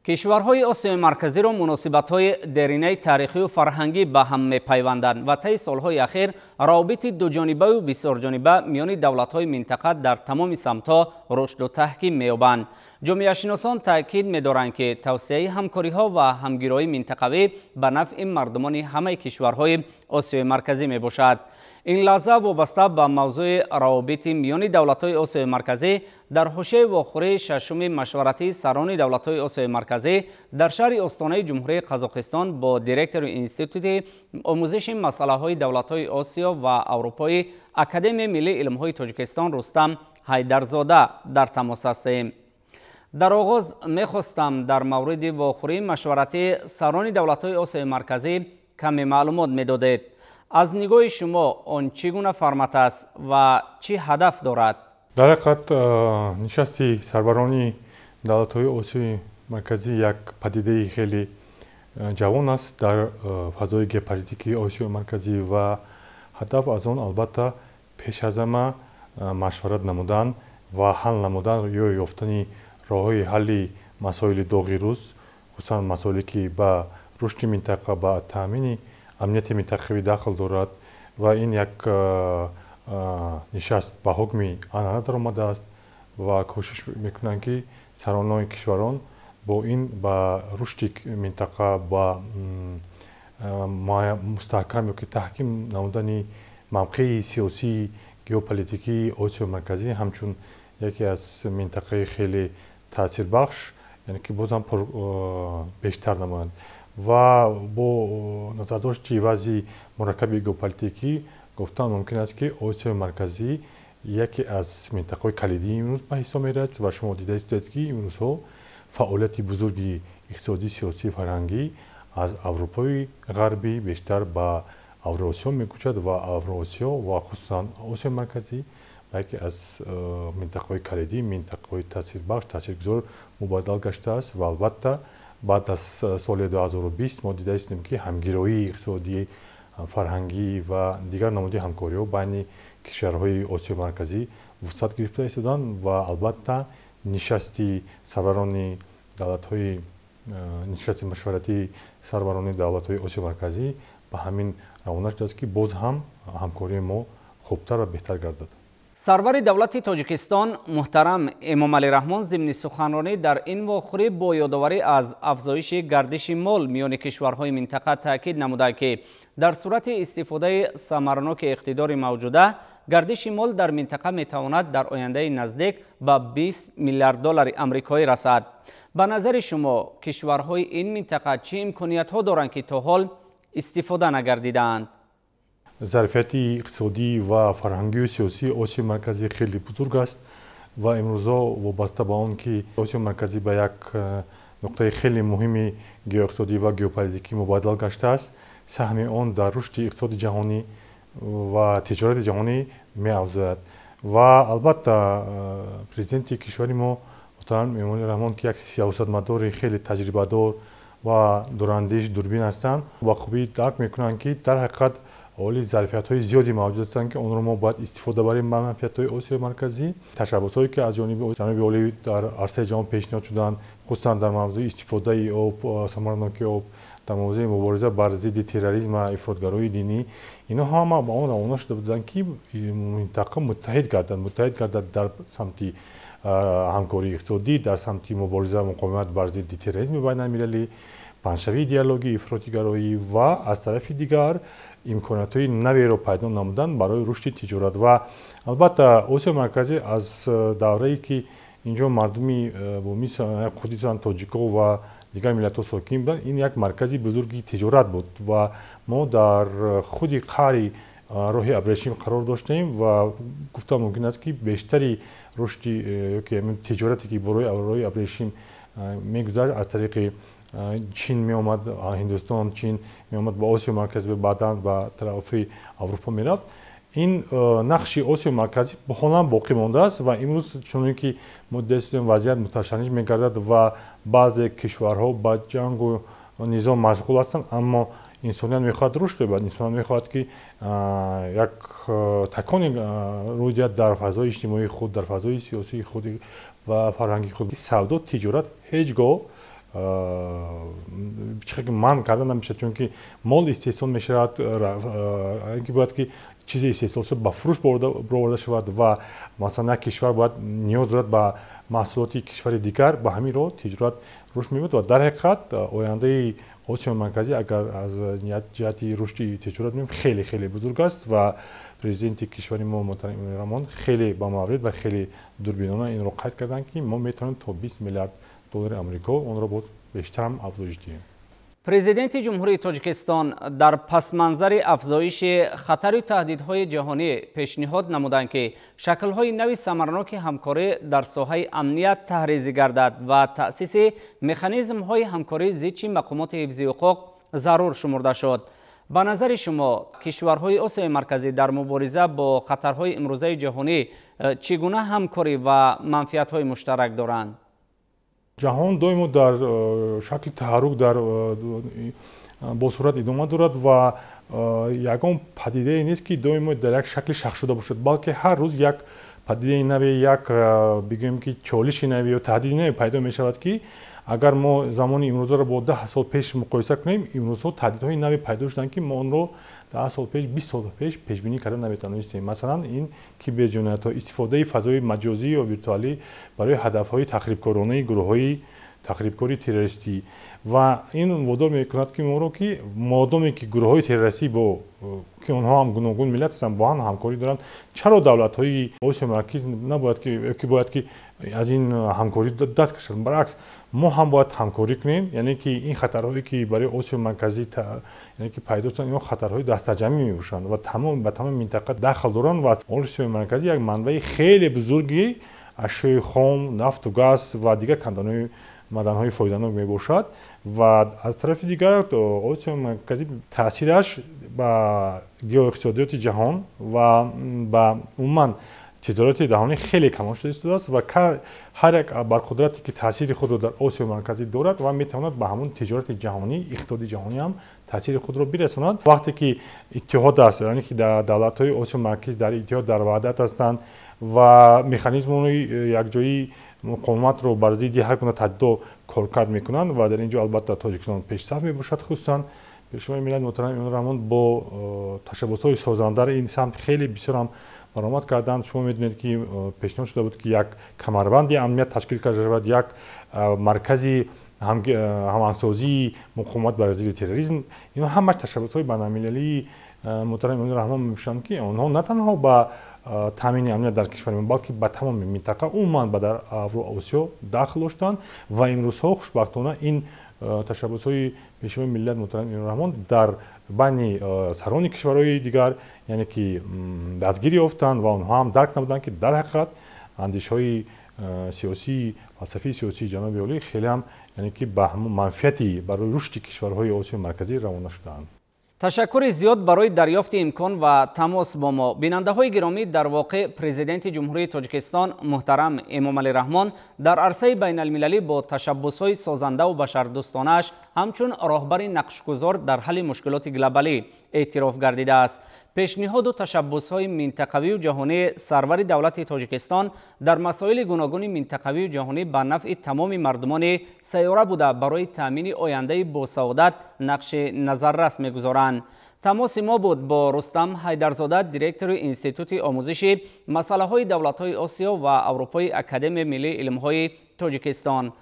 Кишварҳои Осиёи Марказиро муносибатҳои деринаи таърихию фарҳангӣ ба ҳам мепайванданд ва таи солҳои ахир равобити дуҷонибаву бисёрҷониба миёни давлатҳои минтақа дар тамоми самтҳо рушду таҳким меёбанд. Ҷомеашиносон таъкид медоранд, ки тавсеаи ҳамкориҳо ва ҳамгироии минтақавӣ ба нафъи мардумони ҳамаи кишварҳои Осиёи Марказӣ мебошад. Ин лаҳза вобаста ба мавзӯи равобити миёни давлатҳои Осиёи Марказӣ дар ҳошияи вохӯрии шашуми машваратии сарони давлатҳои Осиёи Марказӣ дар шаҳри Остонаи Ҷумҳурии Қазоқистон бо директори Институти омӯзиши масъалаҳои давлатҳои Осиё ва Аврупои Академияи миллии илмҳои Тоҷикистон Рустам Ҳайдарзода дар тамос ҳастем. Дар оғоз мехостам дар мавриди вохӯрии машваратии сарони давлатҳои Осиёи Марказӣ каме маълумот медодед. Аз нигоҳи шумо он чӣ гуна формат аст ва чӣ ҳадаф дорад? Дар ҳақиқат, нишасти сарбарони давлатҳои Осиёи Марказӣ як падидаи хеле ҷавон аст дар фазои геополитикии Осиёи Марказӣ ва ҳадаф аз он, албатта, пеш аз ҳама машварат намудан ва ҳал намудан ё ёфтани роҳҳои ҳалли масоили доғи рӯз, хусусан масоиле ки ба рушди минтақа, ба таъмини амнияти минтақавӣ дахл дорад. Ва ин як нишаст ба ҳукми анъана даромадааст ва кӯшиш мекунанд, ки саронои кишварон бо ин ба рушди минтақа, ба мустаҳкам ё ки таҳким намудани мавқеи сиёсии геополитикии Осиёи Марказӣ ҳамчун яке аз минтақаи хеле таъсирбахш, яъне ки бозам бештар намоянд. Ва бо назардошти вазъи мураккаби геополитикӣ гуфтан мумкин аст, ки Осиёи Марказӣ яке аз минтақаҳои калидии имрӯз ба ҳисоб меравад. Ва шумо дида истодед, ки имрӯзҳо фаъолияти бузурги иқтисодӣ, сиёсӣ, фарҳангӣ аз Аврупои Ғарбӣ бештар ба Авроосиё мекӯчад ва Авроосиё ва хусусан Осиёи Марказӣ ба яке аз минтақаҳои калидӣ, минтақаҳои таъсирбахш, таъсиргузор мубаддал гаштааст. Ва албатта, баъд аз соли 2020 мо дида истем, ки ҳамгироии иқтисодӣ, фарҳангӣ ва дигар намуди ҳамкориҳо байни кишварҳои Осиёи Марказӣ вусъат гирифта истоданд. Ва албатта, нишасти сарварони давлатҳои, нишасти машваратии сарварони давлатҳои Осиёи Марказӣ ба ҳамин равона шудааст, ки боз ҳам ҳамкории мо хубтар ва беҳтар гардад. Сарвари давлати Тоҷикистон муҳтарам Эмомалӣ Раҳмон зимни суханронӣ дар ин вохӯрӣ бо ёдоварӣ аз афзоиши гардиши мол миёни кишварҳои минтақа таъкид намуда, ки дар сурати истифодаи самарноки иқтидори мавҷуда гардиши мол дар минтақа метавонад дар ояндаи наздик ба 20 миллиард доллари амрикоӣ расад. Ба назари шумо, кишварҳои ин минтақа чӣ имкониятҳо доранд, ки то ҳол истифода нагардидаанд? Зарфияти иқтисодӣ ва фарҳангию сиёсии Осиёи Марказӣ хеле бузург аст ва имрӯзҳо, вобаста ба он ки Осиёи Марказӣ ба як нуқтаи хеле муҳими геоиқтисодӣ ва геополитикӣ мубаддал гаштааст, саҳми он дар рушди иқтисоди ҷаҳонӣ ва тиҷорати ҷаҳонӣ меафзояд. Ва албатта, президенти кишвари мо муҳтарам Эмомалӣ Раҳмон, ки як сиёсатмадори хеле таҷрибадор ва дурандеш, дурбин ҳастанд, ба хубӣ дарк мекунанд, ки дар ҳақиқат ҳоли зарфиятҳои зиёде мавҷуд ҳастанд, ки онро мо бояд истифода барем ба манфиатҳои Осиёи Марказӣ. Ташаббусҳое ки аз ҷониби ҷаноби олӣ дар арсаи ҷаҳон пешниҳод шуданд, хусусан дар мавзӯи истифодаи об, самараноки об, дар мавзӯи мубориза бар зидди терроризм ва ифротгароии динӣ, инҳо ҳама ба он равона шуда буданд, ки минтақа муттаҳид гардад, муттаҳид гардад дар самти ҳамкории иқтисодӣ, дар самти мубориза, муқовимат бар зидди терроризми байналмилалӣ, паҳншавии идеологии ифротигароӣ ва аз тарафи дигар имкониятҳои наверо пайдо намудан барои рушди тиҷорат. Ва албатта, Осиёи Марказӣ аз даврае ки инҷо мардуми бумӣ, хусусан тоҷико ва дигар миллатҳо сокин буданд, ин як маркази бузурги тиҷорат буд ва мо дар худи қаъри роҳи абрешим қарор доштем. Ва гуфта мумкин аст, ки бештари рушди ёки тиҷорате ки бо роҳи абрешим мегузашт, аз тариқи Чин меомад, Ҳиндустон, Чин меомад ба Осиёи Марказӣ ва баъдан ба тарафи Аврупо мерафт. Ин нақши Осиёи Марказӣ ҳолам боқӣ мондааст. Ва имрӯз, чуноне ки мо дида, вазъият муташанниҷ мегардад ва баъзе кишварҳо ба ҷангу низом машғул ҳастанд, аммо инсоният мехоҳад рушд ёбад, инсоният мехоҳад, ки як такони рӯй диҳад дар фазои иҷтимоии худ, дар фазои сиёсии худ ва фарҳангии худ. Савдо, тиҷорат ҳеҷ гоҳ Чӣ ки манъ карда намешавад, чунки мол истеҳсол мешавад, ки бояд ки чизе истеҳсол шуд, ба фурӯш бароварда шавад ва масалан як кишвар бояд ниёз дорад ба маҳсулоти кишвари дигар, ба ҳамин роҳ тиҷорат рушд меёбад. Ва дар ҳақиқат ояндаи Осиёи Марказӣ, агар аз ҷиҳати рушди тиҷорат мегӯем, хеле хеле бузург аст ва президенти кишвари мо муҳтарам Эмомалӣ Раҳмон хеле ба маврид ва хеле дурбинона инро қайд карданд, ки мо метавонем то 20 миллиард доллари Амрико онро боз бештарам афзоиш диҳем. Президенти Ҷумҳурии Тоҷикистон дар пасманзари афзоиши хатару таҳдидҳои ҷаҳонӣ пешниҳод намуданд, ки шаклҳои нави самарноки ҳамкорӣ дар соҳаи амният таҳризӣ гардад ва таъсиси механизмҳои ҳамкории зичи мақомоти ҳифзи ҳуқуқ зарур шумурда шуд. Ба назари шумо, кишварҳои Осиёи Марказӣ дар мубориза бо хатарҳои имрӯзаи ҷаҳонӣ чӣ гуна ҳамкорӣ ва манфиатҳои муштарак доранд? Ҷаҳон доимо дар шакли таҳаррук, дар бо суръат идома дорад ва ягон падидае нест, ки доимо дар як шакли шахшуда бошад, балки ҳар рӯз як падидаи наве, як бигӯем ки чолиши наве ё таҳдиди наве пайдо мешавад, ки агар мо замони имрӯзаро бо 10 сол пеш муқоиса кунем, имрӯзҳо таҳдидҳои наве пайдо шуданд, ки мо онро 10 сол пеш, 20 сол пеш пешбинӣ карда наметавонистем. Масалан, ин киберҷиноятҳо, истифодаи фазои маҷозӣ ё виртуалӣ барои ҳадафҳои тахрибкоронаи гурӯҳҳои тахрибкори террористӣ. Ва ин водор мекунад ки моро, ки модоме ки гурӯҳҳои террористӣ бо ки онҳо ҳам гуногун миллат ҳастанд, бо ҳам ҳамкорӣ доранд, чаро давлатҳои Осиёи Марказӣ набояд ки бояд ки аз ин ҳамкорӣ даст кашанд? Баръакс, мо ҳам бояд ҳамкорӣ кунем, яъне ки ин хатарҳое, ки барои Осиёи Марказӣ, яъне ки пайдо шуданд, инҳо хатарҳои дастаҷамъӣ мебошанд ва тамом ба тамоми минтақа дахл доранд. Ва Осиёи Марказӣ як манбаи хеле бузурги ашёи хом, нафту газ ва дигар канданои маъданҳои фоиданок мебошад. Ва аз тарафи дигар Осиёи Марказӣ таъсираш ба геоиқтисодиёти ҷаҳон ва ба умуман тиҷорати ҷаҳонӣ хеле калон шуда истодааст ва ҳар як абарқудрате, ки таъсири худро дар Осиёи Марказӣ дорад ва метавонад ба ҳамон тиҷорати ҷаҳонӣ, иқтисоди ҷаҳонӣ ҳам таъсири худро бирасонад. Вақте ки иттиҳод аст, яъне ки давлатҳои Осиёи Марказӣ дар иттиҳод, дар ваҳдат ҳастанд ва механизмҳои якҷоии муқовиматро бар зидди ҳар гуна таҳдидҳо коркард мекунанд ва дар ин ҷо албатта Тоҷикистон пешсаф мебошад. Хусусан Пешвои миллат муҳтарам Эмомалӣ Раҳмон бо ташаббусҳои созандаи ин самт хеле бисёр ҳам баромад карданд. Шумо медонед, ки пешниҳод шуда буд, ки як камарбанди амният ташкил карда шавад, як маркази ҳамоҳангсозии муқовимат бар зидди терроризм. Инҳо ҳамаш ташаббусҳои байналмилалии муҳтарам Эмомалӣ Раҳмон мебошанд, ки онҳо на танҳо ба таъмини амният дар кишвари мо, балки ба тамоми минтақа, умуман ба дар Авроосиё дахл доштанд. Ва имрӯзҳо хушбахтона ин ташаббусҳои Пешвои миллат муҳтарам Эмомалӣ Раҳмон дар байни сарони кишварҳои дигар, яъне ки дастгирӣ ёфтанд ва онҳо ҳам дарк намуданд, ки дар ҳақиқат андешаҳои сиёсӣ, фалсафаи сиёсии ҷаноби олӣ хеле ҳам, яъне ки ба ҳамон манфиати барои рушди кишварҳои Осиёи Марказӣ равона шудаанд. Ташаккури зиёд барои дарёфти имкон ва тамос бо мо. Бинандаҳои гиромӣ, дар воқеъ Президенти Ҷумҳурии Тоҷикистон муҳтарам Эмомалӣ Раҳмон дар арсаи байналмилалӣ бо ташаббусҳои созандаву башардӯстонааш ҳамчун роҳбари нақшгузор дар ҳалли мушкилоти глобалӣ эътироф гардидааст. Пешниҳоду ташаббусҳои минтақавию ҷаҳонии сарвари давлати Тоҷикистон дар масоили гуногуни минтақавию ҷаҳонӣ ба нафъи тамоми мардумони сайёра буда, барои таъмини ояндаи босаодат нақши назаррас мегузоранд. Тамоси мо буд бо Рустам Ҳайдарзода, директори Институти омӯзиши масъалаҳои давлатҳои Осиё ва Аврупои Академияи миллии илмҳои Тоҷикистон.